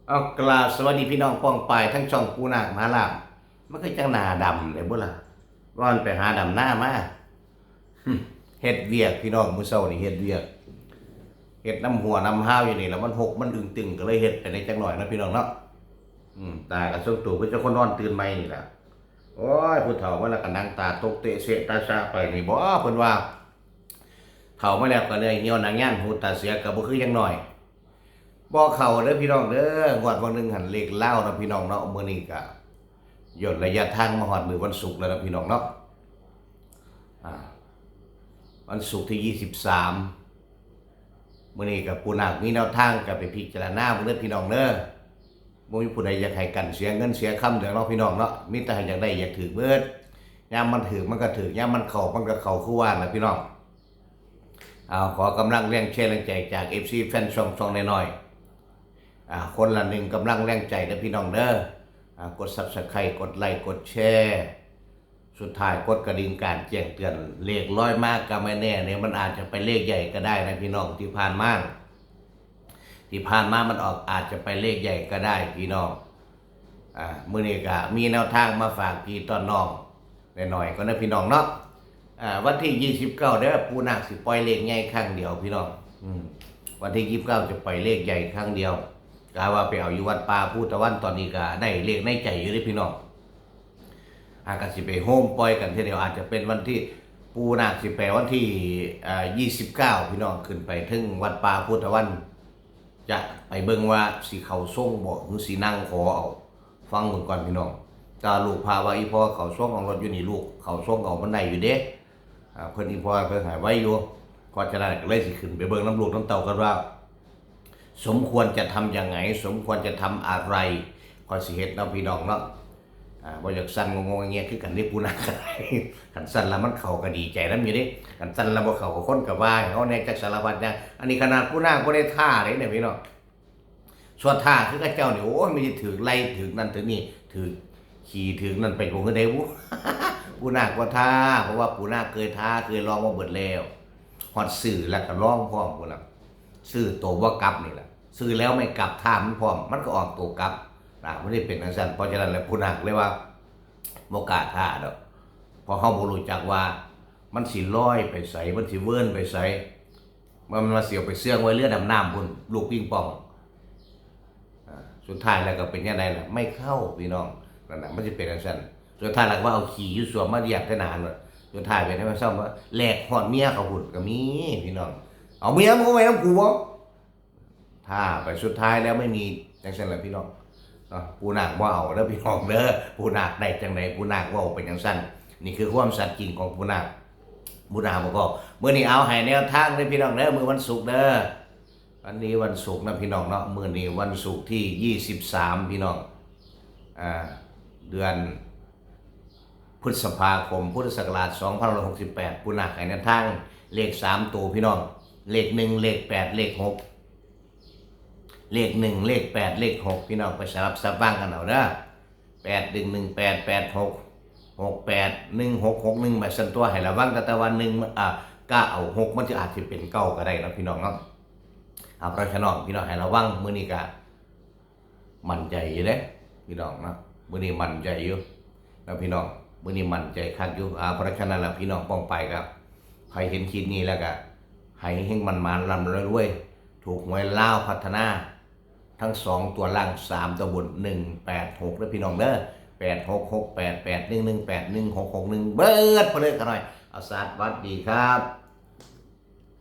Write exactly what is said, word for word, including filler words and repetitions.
เอากราบสวัสดีพี่น้องป้องปายทั้งช่องปูนาคมหาลาภ มันคือจังหน้าดำเลยบ่ล่ะ ว่ามันไปหาดำหน้ามา หึ เฮ็ดเวียกพี่น้อง มื้อเช้านี่เฮ็ดเวียก เฮ็ดน้ำหัวน้ำห้าวอยู่นี่แหละ มันหกมันอึงตึง ก็เลยเฮ็ดไปได้จักหน่อยเนาะพี่น้องเนาะ อืม ตายก็ส่วนตัวเพิ่นเจ้าคนนอนตื่นใหม่นี่แหละ โอ้ย ผู้เฒ่ามาแล้วก็นั่งตาตกเตะเสะตาซาไปนี่บ่ เพิ่นว่า เฒ่ามาแล้วก็เลยเหี่ยวหนังย่านหูตาเสียก็บ่คือจักหน่อย บ่เข้าเด้อพี่น้องเด้อ งวดวันหนึ่งหันเลขลาวเนาะพี่น้องเนาะ มื้อนี้ก็ย่นระยะทางมาฮอดมื้อวันศุกร์แล้วเนาะพี่น้องเนาะ อ่า วันศุกร์ที่ยี่สิบสาม มื้อนี้ก็ปูนาคมีแนวทางก็ไปพิจารณาเบิ่งเด้อพี่น้องเด้อ บ่มีผู้ใดอยากให้กันเสียเงินเสียคำเด้อเนาะพี่น้องเนาะ มีแต่ให้อยากได้อยากถืกเบิด ยามมันถืกมันก็ถืก ยามมันเข้ามันก็เข้า คือว่าล่ะพี่น้อง เอา ขอกำลังแรงแชร์แรงใจจาก เอฟซี แฟนช่อง ช่องน้อยๆ อ่า คนละหนึ่งกำลังแรงใจเด้อพี่น้องเด้อ อ่า กด Subscribe กดไลค์ กดแชร์ สุดท้ายกดกระดิ่งการแจ้งเตือน เลขลอยมาก็ไม่แน่เนี่ย มันอาจจะไปเลขใหญ่ก็ได้นะพี่น้อง ที่ผ่านมา ที่ผ่านมามันออกอาจจะไปเลขใหญ่ก็ได้พี่น้อง อ่า มื้อนี้ก็มีแนวทางมาฝากพี่ต้อนน้องหน่อยๆ ก็นะพี่น้องเนาะ อ่า วันที่ยี่สิบเก้าเด้อ ปูนาคสิปล่อยเลขใหญ่ครั้งเดียวพี่น้อง อืม วันที่ยี่สิบเก้าจะปล่อยเลขใหญ่ครั้งเดียว กะว่าไปเอาอยู่วัดป่าภูตะวัน ตอนนี้ก็ได้เลขในใจอยู่เด้อพี่น้อง อ่ะ ก็สิไปโฮมปล่อยกันทีเดียว อาจจะเป็นวันที่ ปูนาคสิไปวันที่ อ่า ยี่สิบเก้า พี่น้อง ขึ้นไปถึงวัดป่าภูตะวัน จะไปเบิ่งว่าสิเข้าทรงบ่ หรือสินั่งขอเอา ฟังเบิ่งก่อนพี่น้อง แต่ลูกพาว่าอีพ่อเข้าทรงเอารถอยู่นี่ลูก เข้าทรงเอามันได้อยู่เด้ อ่า เพิ่นอีพ่อเพิ่นให้ไว้อยู่ เพราะฉะนั้นก็เลยสิขึ้นไปเบิ่งนำลูกนำเต้ากันว่า สมควรจะทำยังไง สมควรจะทำอะไร ข้อยสิเฮ็ดเนาะพี่น้องเนาะ อ่า บ่อยากสั่นงงๆเงี้ยๆคือกันเด้ ปูนาคก็ได้ คันสั่นแล้วมันเข้าก็ดีใจนำอยู่เด้ คันสั่นแล้วบ่เข้าก็คนก็ว่าให้เฮาแหน่จักสารพัดอย่าง อันนี้ขนาดปูนาคบ่ได้ท้าเด้เนี่ยพี่น้อง ซั่วท้าคือเขาเจ้านี่ โอ้ย มีแต่ถืกไล่ถืกนั่นถืกนี่ ถืกขี้ถืกนั่นไปบ่คือใดบุ ปูนาคบ่ท้า เพราะว่าปูนาคเคยท้า เคยลองมาเบิดแล้ว ฮอดซื้อแล้วก็ลองพร้อมพู้นล่ะ ซื้อโตบ่กลับนี่ล่ะ ซื้อแล้วไม่กลับ ท้ามันพร้อม มันก็ออกโตกลับ นะ มันสิเป็นจั่งซั้น เพราะฉะนั้นแล้วปูนาคเลยว่า บ่กล้าท้าดอก เพราะเฮาบ่รู้จักว่า มันสิลอยไปไส มันสิเวินไปไส ว่ามันมาเสียวไปเสื่องไว้เรือดำน้ำพุ้น ลูกปิงปอง อ่า สุดท้ายแล้วก็เป็นจั่งใดล่ะ ไม่เข้าพี่น้อง นั่นน่ะ มันสิเป็นจั่งซั้น สุดท้ายแล้วก็ว่าเอาขี้อยู่ส้วมมาเหยียบใส่หน้าโลด สุดท้ายเป็นจั่งซั้นว่าแหลกฮอดเมียเขาพุ้นก็มีพี่น้อง เอาเมียมึงเอาไว้นำกูบ่ ท้าไปสุดท้ายแล้วไม่มีจั่งซั้นล่ะพี่น้อง เนาะ ปูนาคบ่เอาเด้อพี่น้องเด้อ ปูนาคได้จั่งใด ปูนาคเว้าไปจั่งซั้น นี่คือความสัตย์จริงของปูนาค ปูนาคบ่ก็ มื้อนี้เอาให้แนวทางเด้อพี่น้องเด้อ มื้อวันศุกร์เด้อ อันนี้วันศุกร์นะพี่น้องเนาะ มื้อนี้วันศุกร์ที่ยี่สิบสามพี่น้อง อ่า เดือนพฤษภาคม พุทธศักราชสองพันห้าร้อยหกสิบแปด ปูนาคให้แนวทาง เลขสามตัวพี่น้อง เลขหนึ่ง เลขแปด เลขหก เลขหนึ่ง เลขแปด เลขหก พี่น้องไปสลับสับวางกันเอาเด้อ แปดหนึ่งหนึ่งแปด แปดหกหกแปด หนึ่งหกหกหนึ่ง หมายส่วนตัวให้ระวัง แต่ว่าหนึ่งมัน อ่า กะเอาหก มันจะอาจจะเป็นเก้าก็ได้เนาะพี่น้องเนาะ เอา เพราะฉะนั้นพี่น้องให้ระวัง มื้อนี้กะมั่นใจอยู่เด้ พี่น้องเนาะ มื้อนี้มั่นใจอยู่นะพี่น้อง มื้อนี้มั่นใจคักอยู่ อ่า เพราะฉะนั้นล่ะพี่น้องป้องปายครับ ใครเห็นคลิปนี้แล้วก็ให้เฮงๆหมานๆร่ำๆรวยๆ ถูกหวยลาวพัฒนา ทั้งสองตัวล่าง สามตัวบน หนึ่งแปดหกเด้อพี่น้องเด้อ แปดหกหกแปด แปดหนึ่งหนึ่งแปด หนึ่งหกหกหนึ่ง เบิดไปเลยขะน้อย เอา สวัสดีครับ